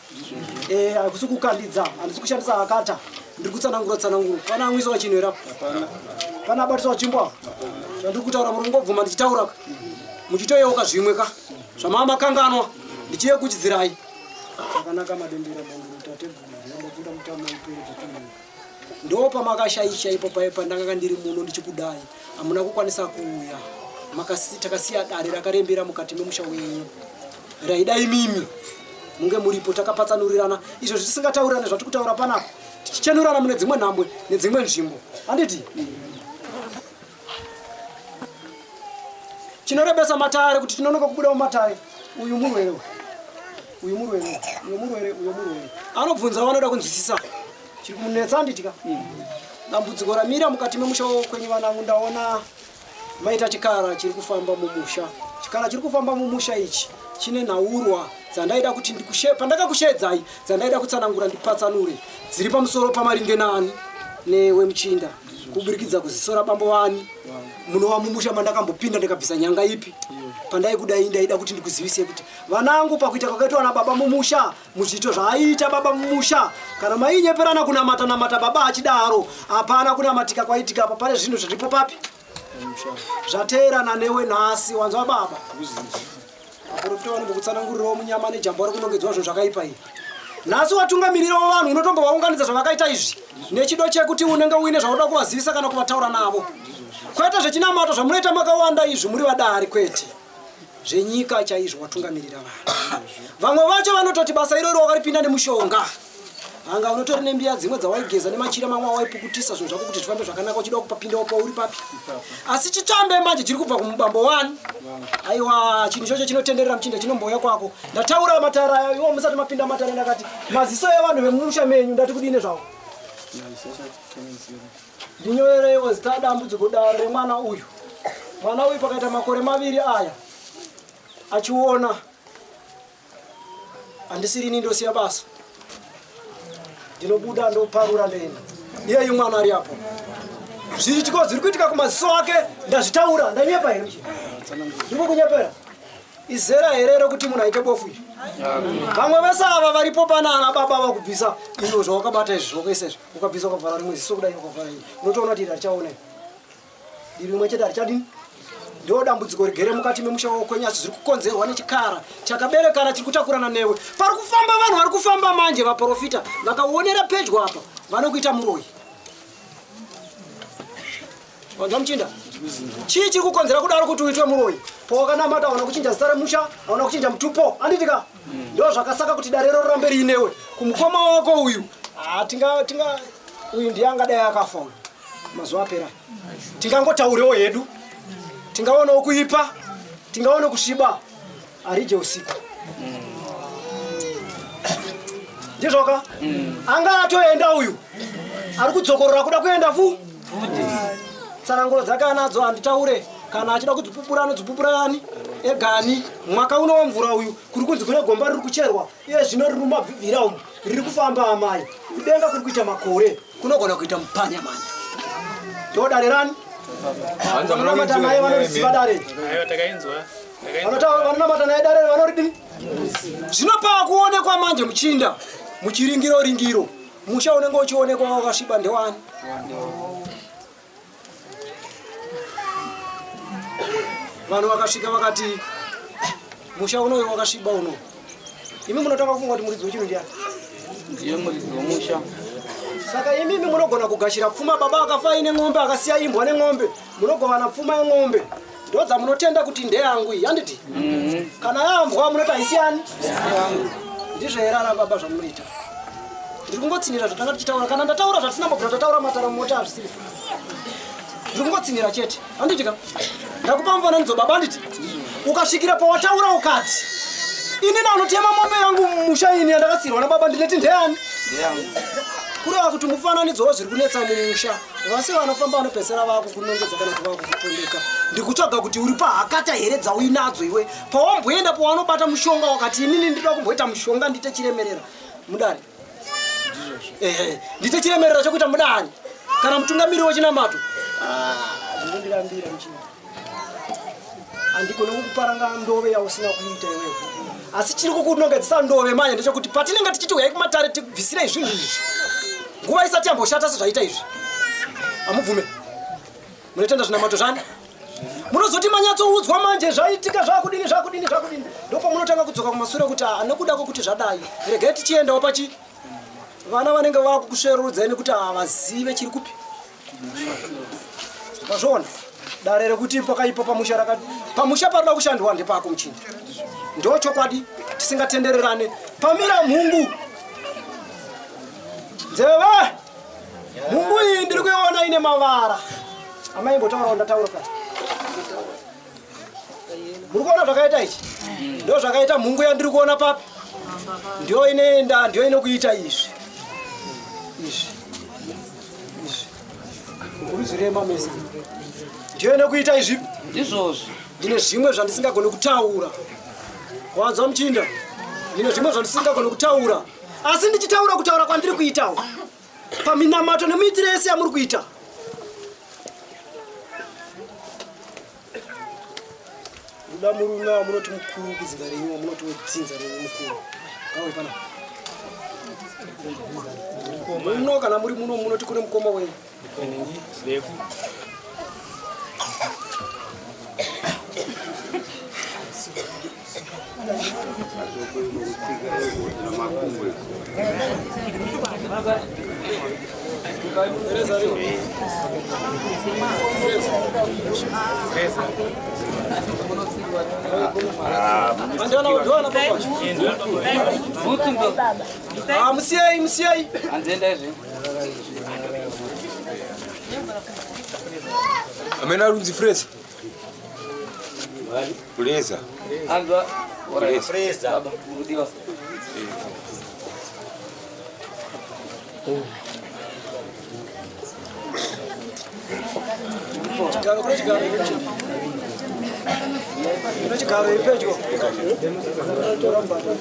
eh, hakusi kukandidza handisi kushandisa hakata ndiri kutsanangura tsananguro pana amwiswa chinhu here apa pana abatiswa tsvimbo apa zvandiri kutaura muri kungobvuma ndichitaura ka muchitoyeuka zvimwe ka zvamaa makanganwa ndichiyekuchidzirai zvakanaka madendera mhondoro tateguru ndinambopinda mutamo ipere dzetumbuka ndopamakashaisha ipo paye pandanganga ndiri muno ndichikudai hamuna kukwanisa kuuya takasiya dare rakarembera mukati memusha wenyu raida imimi munge muripo takapatsanurirana izvo zvitisingataurirane zvatiri kutaura panapa tichichenurana mune dzimwe nhambwe nedzimwe nzvimbo handiti chinorebesa matare kuti tinonoka kubuda mumatare uyu murwere uyu murwere uyu murwere uyu murwere anobvunza vanoda kunzwisisa chiri kumunetsa handitika dambudziko ramira mukati memusha kwenyu vanangu ndaona maita chikara chiri kufamba mumusha chikara chiri kufamba mumusha ichi chine nhaurwa dzandaida kuti pandakakushedzai dzandaida kutsanangura ndipatsanure dziri pamusoro pamaringe nani newe muchinda kuburikidza kuziso rabambo vani munova mumusha mandakambopinda ndikabvisa nyanga ipi pandaikudai ndaida kuti ndikuzivisei kuti vanangu pakuita kwakaitwa nababa mumusha muzviito zvaaiita baba mumusha kana mainyeperana kunamata namata baba achidaro hapana kunamatika kwaitika apa pane zvinhu zviripo papi zvateerana newe nhasi wanzwa baba vaprofita vanombokutsanangurirawo munyama nejambo vari kunongedzwa zvinhu zvakaipa iyi nhasi watungamirirawo vanhu unotombovaunganidza zvavakaita izvi nechido chekuti unenge uine zvaunoda kuvazivisa kana kuvataura navo kwete zvechinamato zvamunoita makawanda izvi muri vadari kwete zvenyika chaizvo watungamirira vanhu vamwe vacho vanototi basa iroro wakaripinda nemushonga anga unotori nembiya dzimwe dzawaigeza nemachira mamwe awaipukutisa zvinhu zvako kuti zvifambe zvakanaka uchida kupapindawo pauri papi asi chitsvambe manje chiri kubva kumubambo wani aiwa chinhu ichocho chinotenderera muchinda chinombouya kwako ndataura matara ayo iwo musati mapinda matara ndakati maziso evanhu vemumusha menyu ndati kudini zvavo ndinyorereiwo zita dambudziko dare remwana uyu mwana uyu pakaita makore maviri aya achiona handisirini ndosiya basa ndinobuda ndoparura ndoenda iyeyu mwana ari apo zviitiko zviri kuitika kumaziso ake ndazvitaura ndanyepa here ndiko kunyepera izera here rekuti munhu aite bofu iri vamwe vese ava varipo pana ana baba vakubvisa ino zvawakabata izvi zvawakaisa izvi ukabvisa ukavhara rimwe ziso kudai ukavhara iri unotoona kuti iri harichaona iri rimwe chete harichadini ndo dambudziko rigere mukati memusha wako asi zviri kukonzerwa nechikara chakaberekana chiri kutakurana newe pari kufamba vanhu vari kufamba manje vaprofita vakaonera pedyo apa vanokuita muroyi Wanzwa muchinda? Chii chiri kukonzera kudaro kuti uitwe muroyi? Pawakanamata hauna kuchinja zita remusha, hauna kuchinja mutupo. Handiti ka? Ndo zvakasaka kuti dare roro rambe riinewe. Kumukoma wako uyu, ah, tinga tinga uyu ndiye angadai akafa uyu. Mazuva apera. Tingangotaurewo hedu. Tingaonawo kuipa, tingaona kusviba. Arije usiku. Ndizvoka? Anga atoenda uyu. Ari kudzokorora kuda kuenda fu. Tsananguro dzake anadzo handitaure kana achida kudzipupura anodzipupura yani egani mwaka uno wemvura uyu kuri kunzi kune gomba riri kucherwa iye zvino riri mumabvibvira umu riri kufamba amai kudenga kuri kuita makore kunogona kuita mupanya manya. Ndo dare rani? Vanonamata naye vanoriziva dare. Vanonamata naye dare vanoridini? Zvino pakuonekwa manje muchinda muchiringiro ringiro musha unenge uchionekwa wakasviba ndewani? Vanhu vakasvika vakati musha unoyu wakasviba uno. Imi munotanga kufunga kuti muridzi wechinhu ndiani? Ndiye muridzi wemusha. Saka imimi munogona kugashira pfuma baba akafa aine ng'ombe akasiya imbwa neng'ombe munogovana pfuma yeng'ombe ndodzamunotenda kuti ndeyangu iyi handiti kana yambwa munoti haisiyani ndizvo here ana baba zvamunoita ndiri kungotsinhira zvatanga tichitaura kana ndataura zvatisina mbobvira tataura matara mumota hazvisiri ndiri kungotsinhira chete handiti ka ndakupa mufananidzo baba handiti ukasvikira pawataura ukati ini nanotema mombe yangu mumusha ini yandakasiirwa nababa ndineti ndeyani kureva kuti mufananidzo wezviri kunetsa mumusha vase vanofamba vanopedzisira vakukunongedza kana kuti vakukutondeka ndikutsvaga kuti uri pahakata here dzauinadzo iwe pawamboenda pawanobata mushonga wakati inini ndinoda kumboita mushonga ndiite chiremerera mudare ehe ndiite chiremerera chokuita mudare kana mutungamiriri wechinamato ah, zvinondirambira muchinda handigone kukuparanga ndove yausina kuita iwewe asi chiri kukunongedzesa ndove manje ndechekuti patinenge tichiti uyai kumatare tibvisirei zvinhu izvi nguva isati yamboshata sezvaita izvi hamubvume munotenda zvinamato zvani munozoti manyatsoudzwa manje zvaitika zvakudini zvakudini zvakudini ndopamunotanga kudzoka kumasure kuti ah, nekuda kwekuti zvadai regai tichiendawo pachi vana vanenge vakukusverurudzai nekuti havazive chiri kupi Mazviona? Dare rekuti pakaipa pamusha raka pamusha paroda kushandwa ndepako muchinda. Ndo chokwadi tisingatendererane. Pamira mhungu. Nzeve. Mhungu iyi ndiri kuiona ine mavara. Amai imbotaura ndataura kare. Muri kuona zvakaita ichi? Ndo zvakaita mhungu yandiri kuona papi. Ndiyo inoenda, ndiyo inokuita izvi. Izvi. Izvi. Muri zvirema mese. Ndiyo inokuita izvi. Ndizvozvo. Ndine zvimwe zvandisingagoni kutaura. Wanzwa muchinda? Ndine zvimwe zvandisingagoni kutaura. Asi ndichitaura kutaura kwandiri kuitawo. Paminamato nemiitiro yese yamuri kuita. Kuda murume wamunoti mukuru kudzinza renyu wamunoti wedzinza renyu mukuru. Ngauye panapa. Muno kana muri muno munoti kune mukoma wenyu. Leku. Musiyei, musiyei. Amena runzi fresh. Kuleza. Anzwa. Freza. Baba, murudiwa. Chigaro kune chigaro ichi. Kune chigaro iri pedyo. Tora mubata.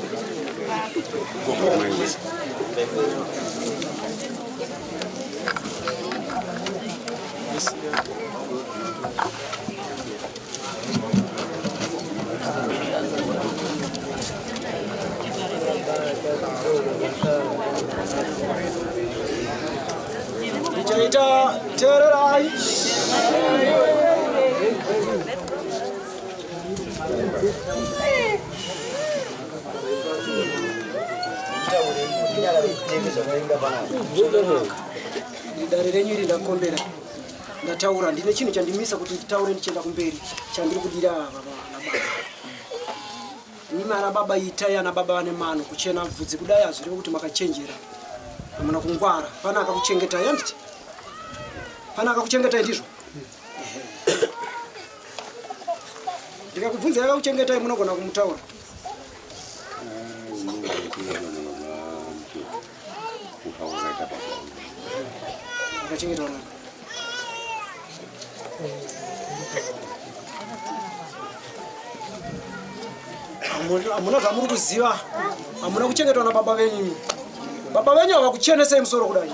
Ndichaita teererai. Dare renyu iri ndakombera ndataura ndine chinhu chandimisa kuti nditaure ndichienda kumberi chandiri kudira ava vana baba imi ana baba itai ana baba vane mano kuchena bvudzi kudai hazvirevi kuti makachenjera hamuna kungwara pana akakuchengetai handiti pana akakuchengetai ndizvo ndikakubvunzai akakuchengetai munogona kumutaura Akachengetwa nani? Hamuna zvamuri kuziva, hamuna kuchengetwa nababa venyu imi. Baba venyu havakuchenesei musoro kudai.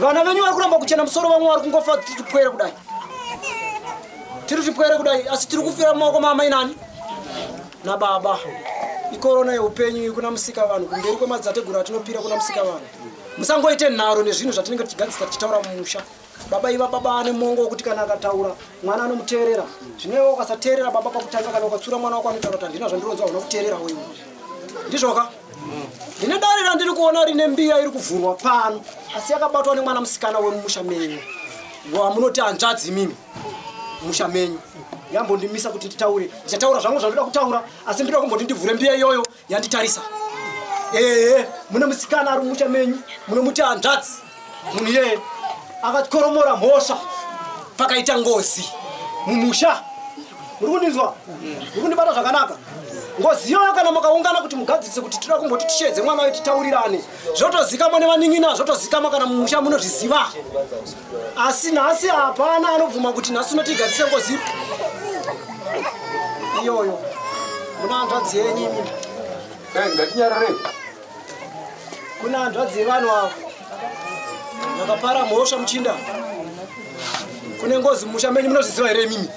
Vana venyu vari kuramba kuchena musoro, vamwe vari kungofa tiri pwere kudai. Tiri pwere kudai, asi tiri kufira mumaoko maamai nani? Nababa. Ikorona yeupenyu iyi kuna musika vanhu kumberi kwemadzitateguru atinopira kuna musika vanhu. Musangoite nharo nezvinhu zvatinenge tichigadzisa tichitaura mumusha. Baba iva baba ane mongo wekuti kana akataura mwana anomuteerera. Zvino iwe ukasateerera baba pakutanga kana ukatsura mwana wako anotaura kuti handina zvandironza hauna kuteerera wewe. Ndizvoka? Ndine dare randiri kuona rine mbiya iri kuvhurwa pano asi yakabatwa nemwana musikana wemumusha menyu wamunoti hanzvadzi imimi musha menyu yambondimisa kuti nditaure ndichataura zvangu zvandoda kutaura asi ndinoda kumboti ndivhure mbiya iyoyo yanditarisa ehe mune musikana ari mumusha menyu munomuti hanzvadzi munhu iyeye akatyoromora mhosva pakaita ngozi mumusha muri kundinzwa muri kundibata zvakanaka ngozi iyoyo kana makaungana kuti mugadzirise kuti tinoda kumboti tisheedze mwana wayo titaurirane zvotozikamwa nevanin'ina zvotozikamwa kana mumusha munozviziva asi nhasi hapana anobvuma kuti nhasi unotigadzise ngozi iyoyo muna hanzvadzi yenyu imi ngatinyararei kuna hanzvadzi yevanhu avo vakapara mhosva muchinda kune ngozi mumusha menyu munozviziva here imimi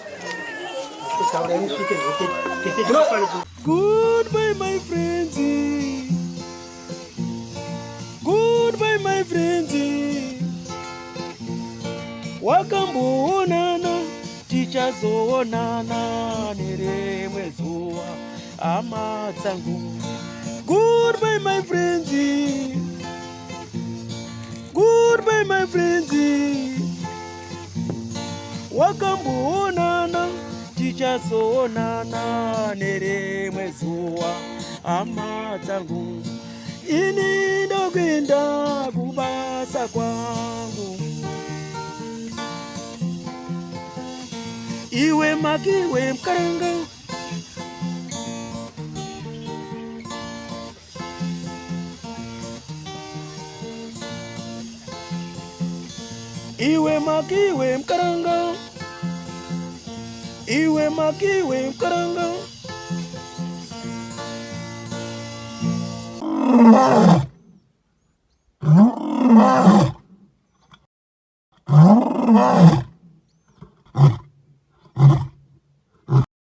Goodbye my friends. Goodbye my friends. Wakamboonana tichazoonana nerimwe zuva hama dzangu. Goodbye my friends. Goodbye my friends. Wakamboonana tichazoonana nerimwe zuva hama dzangu. Ini ndokuenda kubasa kwangu. Iwe makiwe mkaranga Iwe makiwe mkaranga Iwe makiwe mkaranga.